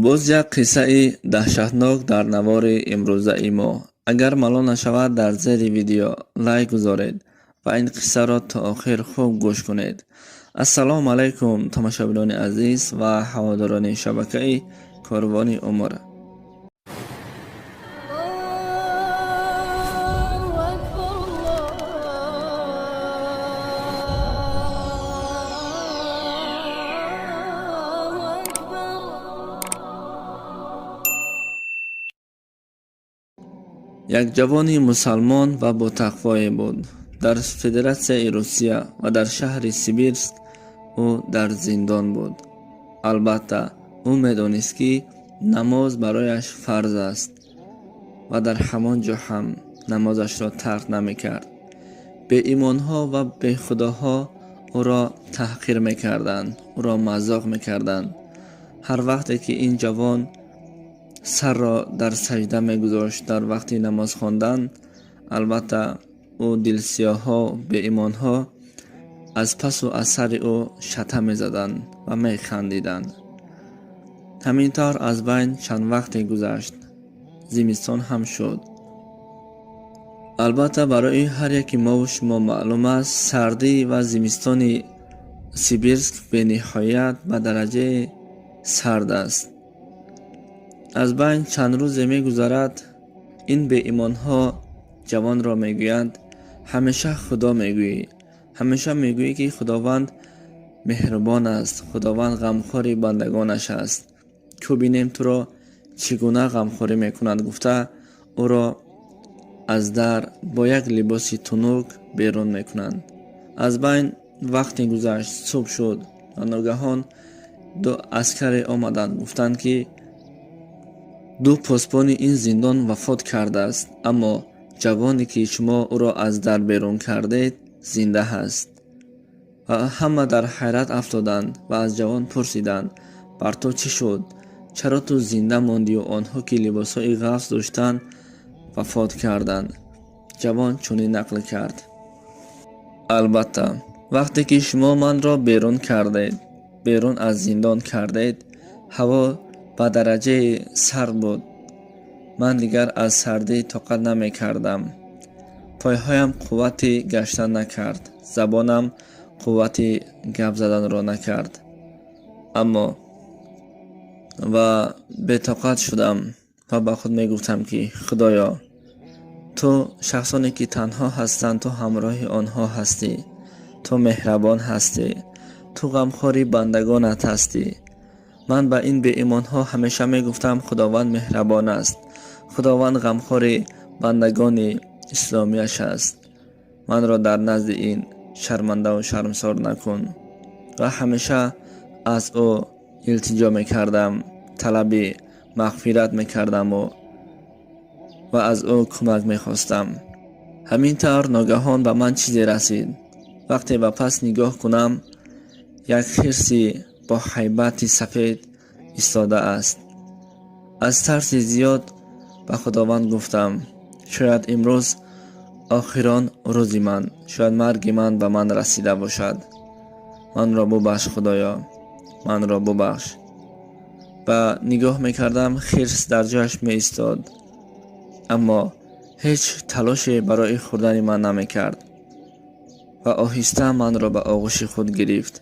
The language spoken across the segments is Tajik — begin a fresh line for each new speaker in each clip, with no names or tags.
Боз як қиссаи даҳшатнок дар навори имрӯзаи мо. Агар малол нашавад, дар зери видео лайк гузоред ва ин қиссаро то охир хуб гӯш кунед. Ассалому алайкум, тамошобинони азиз ва ҳаводорони шабакаи Корвони умр.
الله أكبر الله أكبر.
Як ҷавони мусалмон ва ботақвое буд дар Федератсияи Русия ва дар шаҳри Сибирск ӯ дар зиндон буд. Албатта, ӯ медонист, ки намоз барояш фарз аст ва дар ҳамон ҷо ҳам намозашро тарк намекард. Беимонҳо ва бехудоҳо ӯро таҳқир мекарданд, ӯро мазоқ мекарданд. Ҳар вақте ки ин ҷавон сарро дар саҷда мегузошт дар вақти намоз хондан, албатта, ӯ дилсиёҳҳо, беимонҳо аз пасу аз сари ӯ шата мезаданд ва механдиданд. Ҳамин тавр аз байн чанд вақте гузашт, зимистон ҳам шуд. Албатта, барои ҳар яки мову шумо маълум аст, сардӣ ва зимистони Сибирск бениҳоят ба дараҷаи сард аст. Аз байн чанд рӯзе мегузарад, ин беимонҳо ҷавонро мегӯянд: «Ҳамеша Худо мегӯӣ, ҳамеша мегӯӣ, ки Худованд меҳрубон аст, Худованд ғамхори бандагонаш аст, ку бинем туро чӣ гуна ғамхорӣ мекунад», гуфта, ӯро аз дар бо як либоси тунук берун мекунанд. Аз байн вақте гузашт, субҳ шуд ва ногаҳон ду аскаре омаданд, гуфтанд, ки ду посбони ин зиндон вафот кардааст, аммо ҷавоне, ки шумо ӯро аз дар берун кардед, зинда ҳаст. Ва ҳама дар ҳайрат афтоданд ва аз ҷавон пурсиданд: «Бар ту чӣ шуд? Чаро ту зинда мондию онҳо, ки либосҳои ғафз доштанд, вафот карданд?» Ҷавон чунин нақл кард: «Албатта, вақте ки шумо манро берун кардед, берун аз зиндон кардед, ҳаво ба дараҷаи сард буд. Ман дигар аз сардӣ тоқат намекардам. Пойҳоям қуввати гаштан накард, забонам қуввати гап заданро накард, аммо ва бетоқат шудам ва ба худ мегуфтам, ки Худоё, ту шахсоне, ки танҳо ҳастанд, ту ҳамроҳи онҳо ҳастӣ, ту меҳрабон ҳастӣ, ту ғамхори бандагонат ҳастӣ. Ман ба ин беимонҳо ҳамеша мегуфтам, Худованд меҳрабон аст, Худованд ғамхори бандагони исломияш аст. Манро дар назди ин шармандаву шармсор накун. Ва ҳамеша аз ӯ илтиҷо мекардам, талаби мағфират мекардаму ва аз ӯ кӯмак мехостам. Ҳамин тавр ногаҳон ба ман чизе расид. Вақте ба пас нигоҳ кунам, як хирси бо ҳайбати сафед истодааст. Аз тарси зиёд ба Худованд гуфтам: шояд имрӯз охирон рӯзи ман, шояд марги ман ба ман расида бошад. Манро бубахш, Худоё, манро бубахш. Ба нигоҳ мекардам, хирс дар ҷояш меистод, аммо ҳеҷ талоше барои хӯрдани ман намекард ва оҳиста манро ба оғӯши худ гирифт.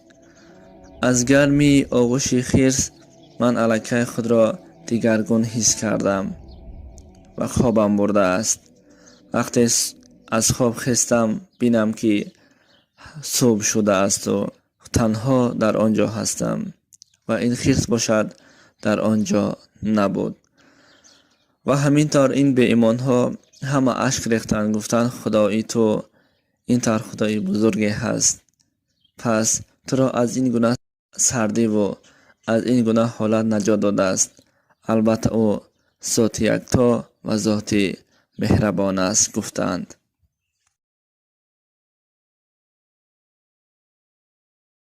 Аз гармии оғӯши хирс ман аллакай худро дигаргун ҳис кардам ва хобам бурдааст. Вақте аз хоб хестам, бинам, ки субҳ шудаасту танҳо дар он ҷо ҳастам ва ин хирс бошад, дар он ҷо набуд. Ва ҳамин тавр ин беимонҳо ҳама ашк рехтанд, гуфтанд: Худои ту ин тавр худои бузурге ҳаст, пас туро аз ин гуна сардиву аз ин гуна ҳолат наҷот додааст. Албатта, ӯ зоти якто ва зоти меҳрабон аст», гуфтанд.